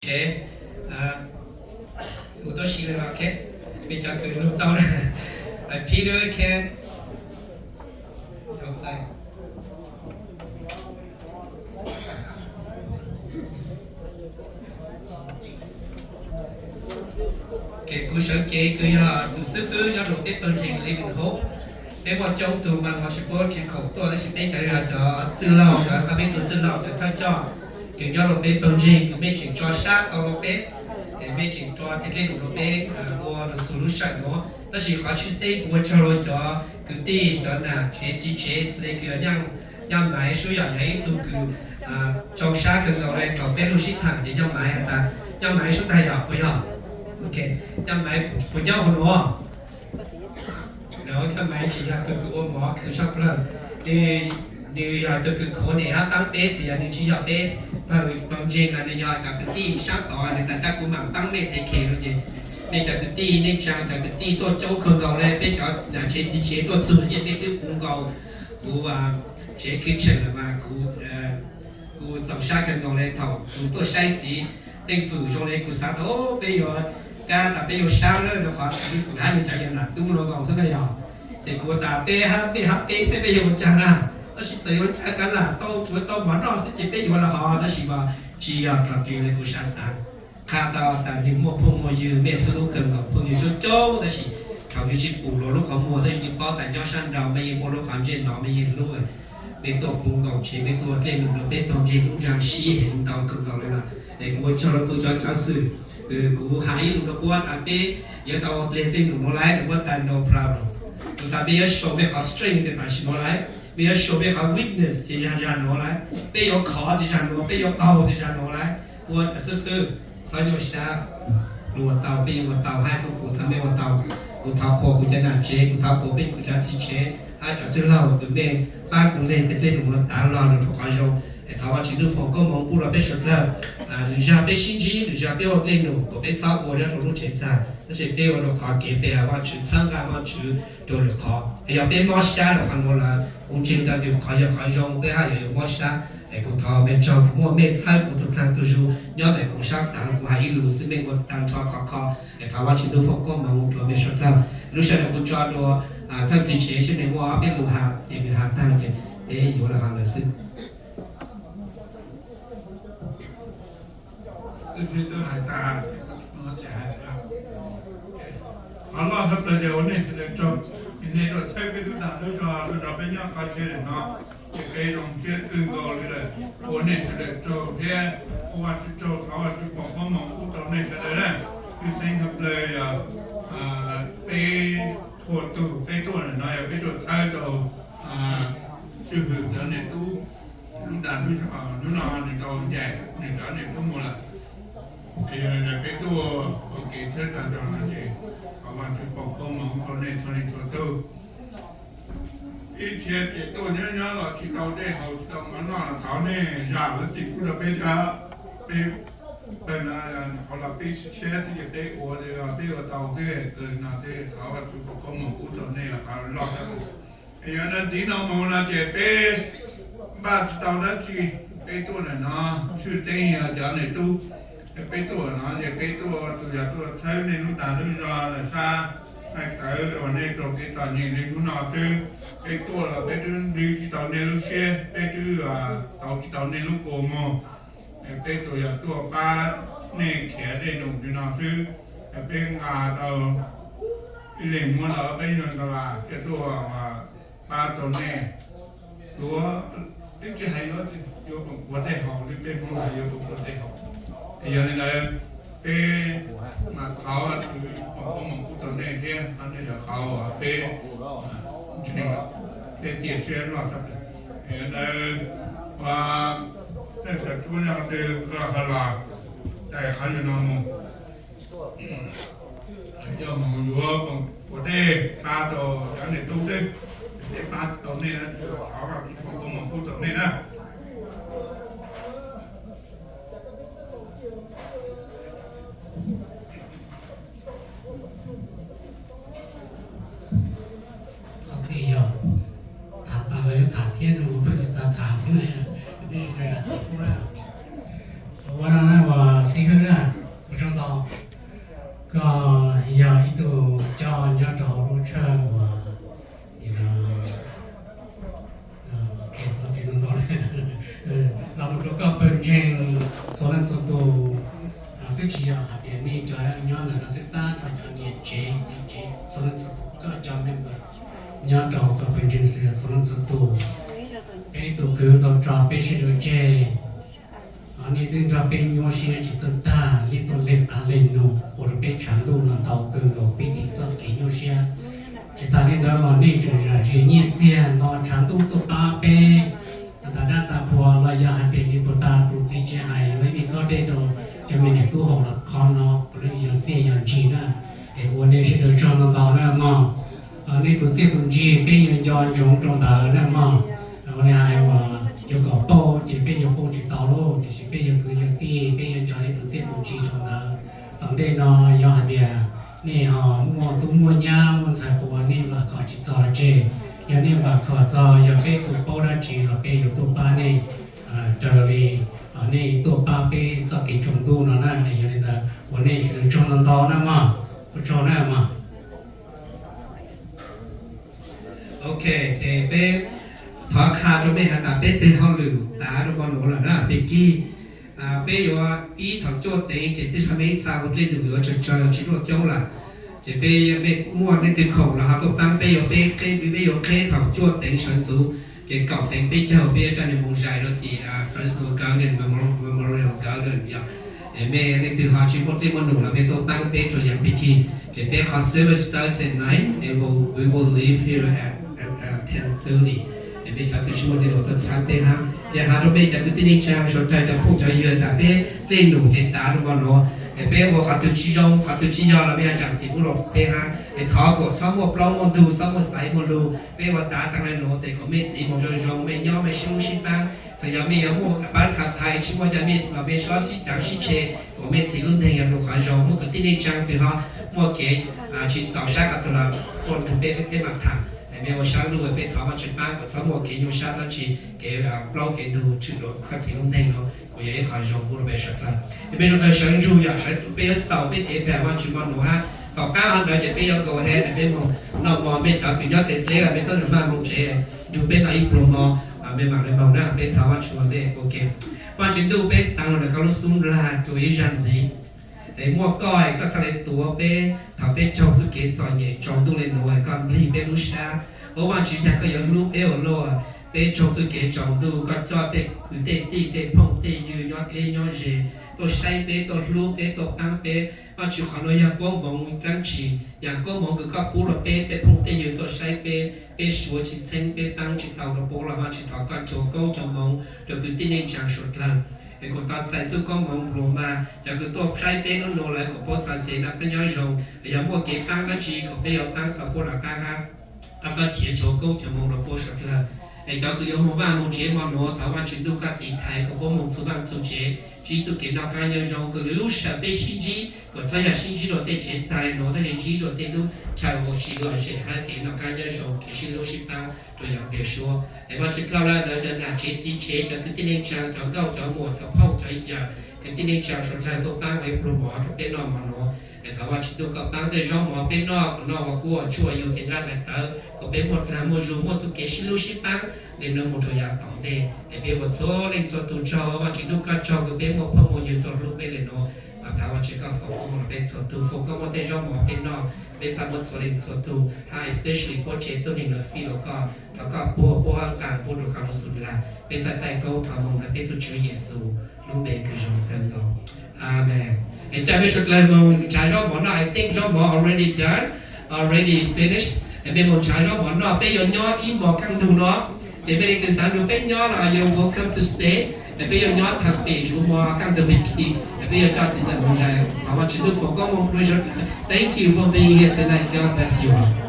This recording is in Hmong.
Ces, tus tuaj siv lawm, ok, peb cov kws lug tau na, Peter can outside. Ces kuv sawv cev kws yog tus xib fwb nyob rau peb pawg ntseeg Living Hope. Peb muaj coob tug mas no tsis paub tsis khoom tuaj, tab sis peb cov yog cov txwj laug, cov qab peb tug txwj laug, cov thawj coj, kws nyob rau peb pawg ntseeg, kws mej tseem tso sab tau rau peb, es mej tseem tso tej dlej num rau peb ua lug txug lub sij hawm nuav. Tab sis qhov tshwj xeeb kuv ua tsaug rau cov kwv tij, cov nam tsev txiv tsev xws le kws yog Nyaj Maiv Sub, yog ib tug kws tso sab kawg nkaus le thaum peb lug sib thaam ces Nyaj Maiv has tas, Nyaj Maiv Sub tag yog puas yog? Ok, Nyaj Maiv puas nyob huv nuav? Nyaj Maiv tsis yog tug kws ua mov khwv tshaj plawg, nws yog tug kws khuv nim hab paab peb, txawm yog nws tsis yog peb pawg ntseeg los nws yog cov kwv tij sab tod, nws tas tab kuv mam paab mej thev khev no ces mej cov kwv tij, neej tsaa cov kwv tij tuaj coob kawg nkaus le, peb cov nam tsev txiv tsev tuaj txug ces mej twb puv nkaus kuv tsev kitchen lawm mas kuv, kuv txaus sab kawg nkaus le thaum kuv tuaj saib txiv Leej Fwm zoo le kuv xav tau peb yuav, kab tas peb yuav sab lawm rau qhov Leej Fwm hab nws cov yawg nam tub no nkaus xwb na yog. Ces kuv tas peb hab peb hab peb xwb peb yuav ua caag na, tab sis txawm yuav ua caag kav lam tau kuv tau mov noj xwb ces peb yuav los hov, tab sis mas tsis yog tog kws le kuv sab xav. Qha tau tas nwg muaj phooj muaj ywg, mej xub lub kawg nkaus, phooj ywg coob coob, tab sis thaum yug tsis pum luag lub qhov muag tab yug yeej paub tas nyob sab nraud mej yeej muaj lub qhov ntsej no mej yeej hlub. Mej tuaj puv nkaus tsev, mej tuaj dlej num rau peb tog ntseg lub ntsag sib heev ntau kawg nkaus le lawm. Es kuv ua tsaug rau kuv cov cov xwm, kuv has ib lus rau puab tas peb yuav tau dlej dlej num nuav lawm, rau puab tas no problem. Kuv tas mej yuav show mej qhov strength tas tam sim nuav lawm, mej yuav show mej qhov weakness tas zag zag nuav lawm, peb yuav khov tas zag nuav, peb yuav qaug tas zag nuav lawm. Ua tas xwb xwb, txhob nyuaj sab, luag ua tau peb yuav ua tau hab kuv thov mej ua tau. Kuv thov qhuas kuv cov nam tsev, kuv thov qhuas peb kuv cov txiv tsev hab cov txwj laug kws mej pab kuv dlej tej dlej num nuav tav lug rau qhov zoo. Es thov Vaajtswv tub foom koob moov pub rau peb suav dlawg. Lwm zag peb sib ntsib, lwm zag peb ua dlej num kuas peb txhob ua nyob rau lub tsev tag, tab sis peb ua rau qhov kev pe has Vaajtswv, txhawb nqaa Vaajtswv rau lwm qhov. Es yog peb mob sab rau qhov nuav lawm, kuv ntseeg tas yog qhov yog qhov zoo peb hab yuav yuav mob sab. Es kuv thov mej tsaug kuv muaj mej txhawb kuv tug thaag tug zug nyob ntawm kuv sab taag, kuv has ib lus xwb mej ua tag nrho khov kho. Es thov Vaajtswv tub foom koob moov rau mej suav dlawg. Lub sij hawm no kuv tso rua thawj txiv tsev seb nwg muaj ob peb lus has, ces nwg has tag ces peb yuav los has ntawd xwb. Xib fwb twb hais tas, qhov loj thoob plaws ces ua nej sawv daws tsaug, ces nej tuaj txhawb peb lub dag lub zog, lub zog peb nyob qhov chaw ntawm no, ces peb zoo siab kawg nkaus li lawm. Ua nej sawv daws tsaug thiab ua Vajtswv tsaug, thov Vajtswv foom koob moov pub rau nej sawv daws na. Tshwj xeeb thoob plaws yog peb txhua tug peb tuaj ntawm no yog peb tuaj txhawb rau Tswj Hwm cov niam tub lub dag lub zog. Hnub no nws tau ncaim nws cov niam tub mus lawm, ces yog li ntawd peb tuaj ua kev txhawb rau ntawm no ces thov Vajtswv foom koob moov rau nej txhua leej txhua tug. Ib txhia ces tuaj nyob nyob los tsis tau dej haus tsis tau mov noj los thov nej zam lub txim pub rau peb thiab. Peb pawg no qhov los peb sib tshiab xwb ces peb ua li los peb ua tau xwb, kawg no xwb, thov Vajtswv foom koob moov pub rau nej los qhov loj xwb. Yog li ntawd ntxiv no mus no ces peb npaj tsis tau dab tsi, peb tuaj ntawm no tshwj xeeb yog cov niam tub, peb tuaj no ces peb tuaj tsuas yog tuaj txhawb nej lub dag lub zog lawm sab, hais tawv uas nej raug kev txom nyem li hnub no xwb. Peb tuaj los peb twb ntsib tsis tau nej lub siab, peb twb tau tsis tau nej lub kua muag. Peb tuaj yog tuaj pab nej khiav dej num li no xwb. Peb nqa tau ib leeg muab tau peb nyuag ntau las coj tuaj pab rau nej. Tuav, twb tsis hais yuav, yuav koom kuav tej haus li, peb Hmoob hais yuav koom kuav tej haus. Yog li ntawd peb mas thov Vajtswv foom koob moov pub rau nej thiab, nej yog qhov uas peb ntseeg, peb tiam siab loj tshaj plaws. Yog li ntawd ua tej xav tub nyab twg ho los txais qhov yug no mus, yog mus yuav koom kuav tej pab rau cov niam tub xwb, peb pab tau nej na, thov Vajtswv foom koob moov pub rau nej na. Thov txim yog tham tas los yuav tham thiab, zoo kuv pheej xav tham thiab na, nej sawv daws zam txim pub na. Ua no na, ua xib hwb na, Nyob rau hauv lub tshawj uas, los mus rau koj pawg ntseeg txhua leej txhua tus, twb tsis yog hais tias nej cov nyob ntawm no xwb, tab txhua cov niam tsev txiv tsev txhua leej txhua tus, koj cov member nyob rau hauv koj pawg ntseeg txhua leej txhua tus, peb tus kwv tau tso peb sib tw tseg. Nej twb nrog peb nyuaj siab tsis txawj tag, yeej tuaj leg qav leg nus ua rau peb tshav ntuj no ntau kawg nkaus, peb dim txoj kev nyuaj siab. Tsis tas li ntawd los nej tseem zam zis nyiaj txiag nto tshav ntuj tuaj pab peb tas dab tas qhua, los yog hais tias li puag ta tus txiv tsev hais yuav ib me khob dej rau cov me niam tub haus los qhov no puav leej yog txiaj yog ntsig na. Es ua nej sawv daws tsaug ntau ntau na mog. Nej tus txiaj tus ntsig peb yuav nco ntsoov rau ntawd na mog. Ua li hais uas yuav kom pauj ces peb yuav pauj tsis tau lauj, tiam sis peb yog kwv yog tij, peb yuav nco nej tus txiaj tus ntsig rau ntawd. Tom ntej no yog hais tias nej ho muaj tub muaj nyab muaj ntxhais qhua nej vam khom tsis txog los tseg, yog nej vam khom txog yog peb tus paub dab tsi los peb yuav tuaj pab nej raws li nej tuaj pab peb txoj kev tsaus ntuj no na. Yog li ntawd ua nej sawv daws tsaug ntau ntau na mog. Ua tsaug na mog. Ok, es peb thov qha rau mej has tas peb teg hauj lwm tav rau mo nuav lawm na, pig kig peb yuav pib thaum cuaj teev ces tej zag mej ib txha ua dlej num yuav tsawg tsawg tsis luaj coob lawm. Ces peb mej muaj leej twg khoom los ho tuaj paab peb, yuav peb qheb, peb yuav qheb thaum cuaj teev sawv ntxuv, ces kaum teev peb caug peb yuav coj nws moog zais rau tim Fresno Garden, Memorial Garden yog. Es mej leej twg ho tsis muaj dlej muaj num los mej tuaj paab peb rau yaam pig kig. Ces peb qhov service starts at nine and we will, we will leave here at, at ten thirty. Es mej cov kws tsis muaj dlej num tuaj txhawb peb hab. Ces has rau mej cov kwv tij neej tsaa suav dlawg cov phooj cov ywg tas peb dlej num ces tav rau mo nuav. Es peb ua qhov twg tsis zoo qhov twg tsis yog los mej ho zaam txim pub rau peb hab. Es thov kom txhob muaj plaub muaj ntug, txhob muaj xaiv muaj lug. Peb ua tav taag le nuav tes kom mej txiv moog zoo zoo, mej nyob mej sib hlub sib paab. Txawm yog mej yuav muaj paab khav thais tsis muaj cov mej los mej sib caav sib tshe, kom mej txiv lub nteeg yog rua qhov zoo. Muaj kwv tij neej tsaa twg ho muaj kev tsis txaus sab qhov twg los tuaj nrug peb, peb maam tham. Es mej ua sab luj peb thov Vaajtswv paab kom txhob muaj kev nyuaj sab dlaab tsi, kev plaub kev ntug tshwm rua koj txiv lub nteeg nuav kuj yog ib qho zoo pub rua peb suav dlawg. Es mej suav dlawg sawv ntsug yom, sawv peb yuav xaus peb kev phem Vaajtswv mo nuav hab. Tom qab hov ntawd ces peb yuav go ahead, peb moog noj mov, mej cov kws nyob tes dleb los mej txhob maj moog tsev, nrug peb noj ib pluag mov, mej maam le moog na, peb thov Vaajtswv ua ntej ua ke. Vaajtswv ntuj, peb xaav lug rua koj lub xub nplag rua ib zag ntxiv. Es muaj koj es koj txhaj le tuav peb thaum peb raug txuj kev txom nyem tsaus ntuj le nuav, koj nplig peb lub sab. Au Vaajtswv, yog koj yuav hlub peb ua luaj, peb raug txuj kev tsaus ntuj koj coj tej kwv tej tij tej phooj tej ywg nyob dleb nyob ze tuaj saib peb, tuaj hlub peb, tuaj paab peb. Vaajtswv, qhov nuav yog koob hmoov dlaab tsi? Yog koob hmoov kws koj pub rua peb tej phooj tej ywg tuaj saib peb, peb suav tsis txheeb, peb paab tsis tau rua puab los Vaajtswv thov koj cuag koob cuag hmoov rua kwv tij neej tsaa suav dlawg. Es kuas tau txais txuj koob hmoov pluag mas cov kws tuaj saib peb nub nuav lawv kuas puab tau txais noj qab nyob zoo. Yog muaj kev paab dlaab tsi kuas peb yuav paab tau puab rov qaab hab. Thov koj cuag koob cuag hmoov rua puab suav dlawg. Es cov kws yuav moog vaaj moog tsev mo nuav thov Vaajtswv ntuj koj tiv thaiv kuas puab moog txug vaaj txug tsev, ntsib txuj kev noj qab nyob zoo, kws lub sij hawm peb sib ntsib kuas txhob yog sib ntsib rua tej tsev txag le nuav, tab sis ntsib rua tej lub chaw ua si lom zem hab kev noj qab nyob zoo, kev sib hlub sib paab rua yaam peg suab. Es Vaajtswv dlhau le ntawd cov nam tsev txiv tsev, cov kwv tij neej tsaa, cov nkauj cov muam, cov phooj cov ywg, kwv tij neej tsaa suav dlawg tuaj paab ua ib pluag mov rua peb noj mo nuav. Es thov Vaajtswv ntuj koj paab tej zaub mov peb noj kuas noj ua kuab ua tshuaj yug kev nqaij daim tawv, kuas peb muaj dlaag muaj zug, muaj txuj kev sib hlub sib paab le nuav moog rua yaam tom ntej. Es peb ua txhua leej txhua tug tsaug, Vaajtswv ntuj koj tsaug kws peb muaj phooj muaj ywg tuaj hlub peb le nuav. Mas thov Vaajtswv koj foom koob hmoov rua peb txhua tug, foom koob hmoov tej zaub mov peb noj, peb xaav muab txhua leej txhua tug hab especially puab tsev tuab neeg nuav fij rua koj, thov koj puag puab hab nqaa puab rua koj lub xub nplag. Peb xaav taij koob thov moog rua peb tug Tswv Yexus lub npe kws zoo kawg nkaus. Amees. Es caw peb suav dlawg moog nrhav zaub mov noj. I think zaub mov already done, already finished. Es peb moog nrhav zaub mov noj, peb yuav nyob ib mos kaj ntug no. Ces mej leej twg xaav nrug peb nyob los you're welcome to stay. Es peb yuav nyob thaam pem zuv mos kaj ntug pig kig, es peb yuav coj txiv ntxawm moog zais. Thov Vaajtswv ntuj foom koob moov rua peb suav dlawg. Thank you for being here tonight. God bless you all.